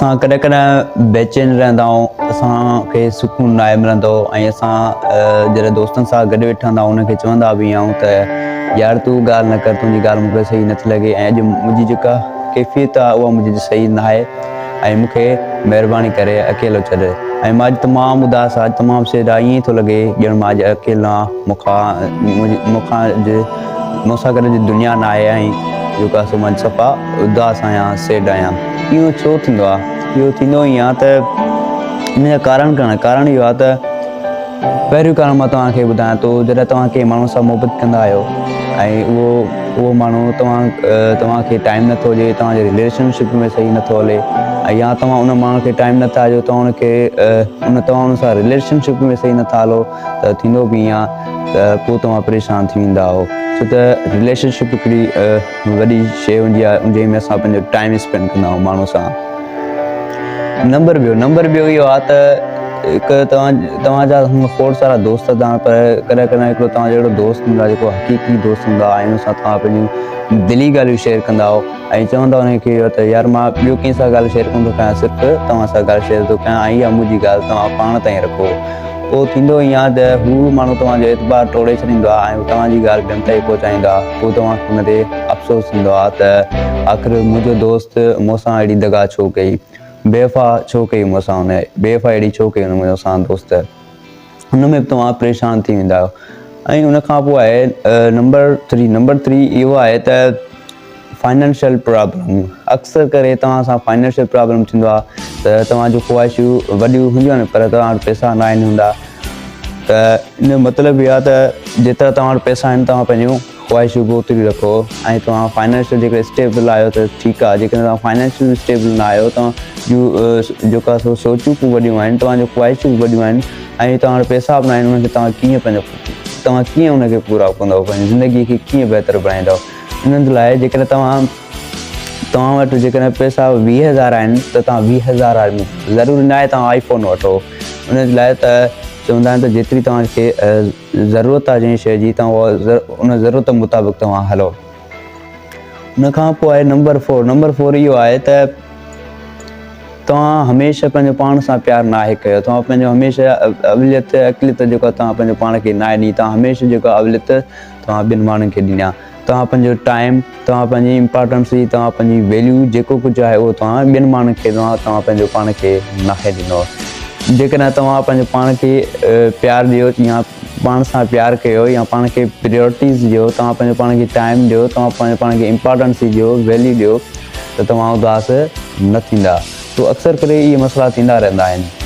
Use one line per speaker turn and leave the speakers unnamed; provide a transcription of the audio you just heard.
اسان ڪڏهن ڪڏهن بيچين رهندا آهيون، اسان کي سڪون ناهي ملندو ۽ اسان جڏهن دوستن سان گڏ ويٺا هوندا آهيون انهن کي چوندا به آهيون ته يار تون ڳالهه نه ڪر، تنهنجي ڳالهه مون کي صحيح نٿي لڳي ۽ اڄ منهنجي جيڪا ڪيفيت آهي اها منهنجي صحيح ناهي ۽ مون کي مهرباني ڪري اڪيلو ڇڏ ۽ مان اڄ تمام اداس آهيان، اڄ تمام سيڊ آهيان، ائين ٿو لڳي ڄڻ مان اڄ اڪيلو آهيان، مون کان مون کان اڄ مون سان گڏ اڄ دنيا ناهي ۽ جيڪو آهي سو مان صفا اداس آهيان، سيڊ آهيان. اهو ڇو ٿيندو آهي؟ اهو ٿيندو ائين آهي ته ان جا ڪارڻ ڪهڙا آهن؟ ڪارڻ اهو آهي ته پهريون ڪارڻ مان توهان کي ٻڌايان ٿو، جڏهن توهان ڪنهن ماڻهو سان محبت ڪندا آهيو ۽ اهو اهو ماڻهو توهان توهان کي ٽائيم نٿو ڏئي، توهان جي رليشن شپ ۾ صحيح نٿو هلي ۽ يا توهان ان ماڻهو کي ٽائيم نٿا ڏيو، توهان ان کي ان توهان ان سان رليشن شپ ۾ صحيح نٿا هلو ته ٿيندو به ائين آهي ته پوء توهان پريشان ٿي ويندا آهيو، ڇو ته رليشن شپ هڪڙي وڏي شيء هوندي آهي جنهن ۾ اسان پنهنجو ٽائيم اسپينڊ ڪندا آهيون ماڻهو سان. نمبر ٻيو نمبر ٻيو اهو آهي ته هڪ توهان توهان جا کوڙ سارا دوست اٿا پر ڪڏهن ڪڏهن هڪڙو توهان جو اهڙو دوست هوندو آهي جيڪو حقيقي دوست هوندو آهي ۽ ان سان توهان پنهنجون دلي ڳالهيون شيئر ڪندا آهيو ۽ چوندا آهيو ان کي اهو ته يار مان ٻيو ڪنهن سان ڳالهه شيئر ڪونه ٿو ڪيان صرف توهان سان ڳالهه شيئر ٿو ڪيان ۽ اها منهنجي ڳالهه توهان پاڻ تائين رکو. پوء ٿيندو ائين آهي ته هو ماڻهو توهان جو اعتبار ٽوڙي ڇڏيندو آهي ۽ هو توهان جي ڳالهه ٻين تائين پهچائيندو آهي. پوء توهان کي ان تي افسوس ٿيندو آهي ته آخر منهنجو دوست مون سان اهڙي دغا ڇو ڪئي؟ بيوفا ڇو ڪئي مون سان هن؟ بيوفا اهڙي ڇو ڪئي هن مون سان دوست؟ ان ۾ به توهان پريشان ٿي ويندا آهيو. ۽ ان کان پوء آهي نمبر ٿري، نمبر ٿري اهو آهي ته فائنانشل پرابلم، اڪثر ڪري توهان سان فائنانشل پرابلم ٿيندو آهي ته توهان جون خواهشون وڏيون هونديون آهن پر توهان وٽ پئسا نه آهن هوندا ته ان جو مطلب اهو آهي ته جيترا توهان وٽ پئسا آهن توهان پنهنجون خواهشون به اوتريون رکو ۽ توهان فائنانشل جيڪڏهن اسٽيبل آهيو ته ٺيڪ آهي جيڪڏهن توهان فائنانشل اسٽيبل نه آهيو توهان جون جيڪا سو سوچون به وڏيون آهن توهان جون خواهشون به وڏيون آهن ۽ توهان وٽ پئسا به نه آهن انهن کي توهان ڪيئن پنهنجو توهان ڪيئن ان کي پورا ڪندو پنهنجي زندگي کي ڪيئن بهتر بڻائيندو انهن جي لاء جيڪڏهن توهان توهان وٽ جيڪڏهن پئسا ويهه هزار آهن ته توهان ويهه هزار ضروري نه آهي توهان آئي فون وٺو ان جي لاء ته چوندا آهن ته جيتري توهان کي ضرورت آهي جنهن شيء جي توهان ان ضرورت مطابق توهان هلو. ان کان پوء آهي نمبر فور، نمبر فور اهو آهي ته توهان هميشه پنهنجو پاڻ سان پيار ناهي ڪيو، توهان پنهنجو هميشه اوليت اقليت جيڪو توهان پنهنجو پاڻ کي ناهي ڏني، توهان هميشه جيڪو اوليت توهان ٻين ماڻهن کي ڏني آهي، توهان پنهنجو ٽائيم، توهان پنهنجي امپارٽنس، توهان پنهنجي ويليو جيڪو ڪجهه آهي اهو توهان ٻين ماڻهن کي ڏنو آهي، توهان پنهنجو پاڻ کي ناهي ڏنو. جيڪڏهن توهان پنهنجو پاڻ کي پيار ڏيو يا پاڻ سان پيار ڪيو يا پاڻ کي پريورٽيز ڏيو، توهان پنهنجو پاڻ کي ٽائيم ڏيو، توهان پنهنجو پاڻ کي امپارٽنس ڏيو، ويليو ڏيو ته توهان اداس نه ٿيندا. سو اڪثر ڪري اهي مسئلا ٿيندا رهندا آهن.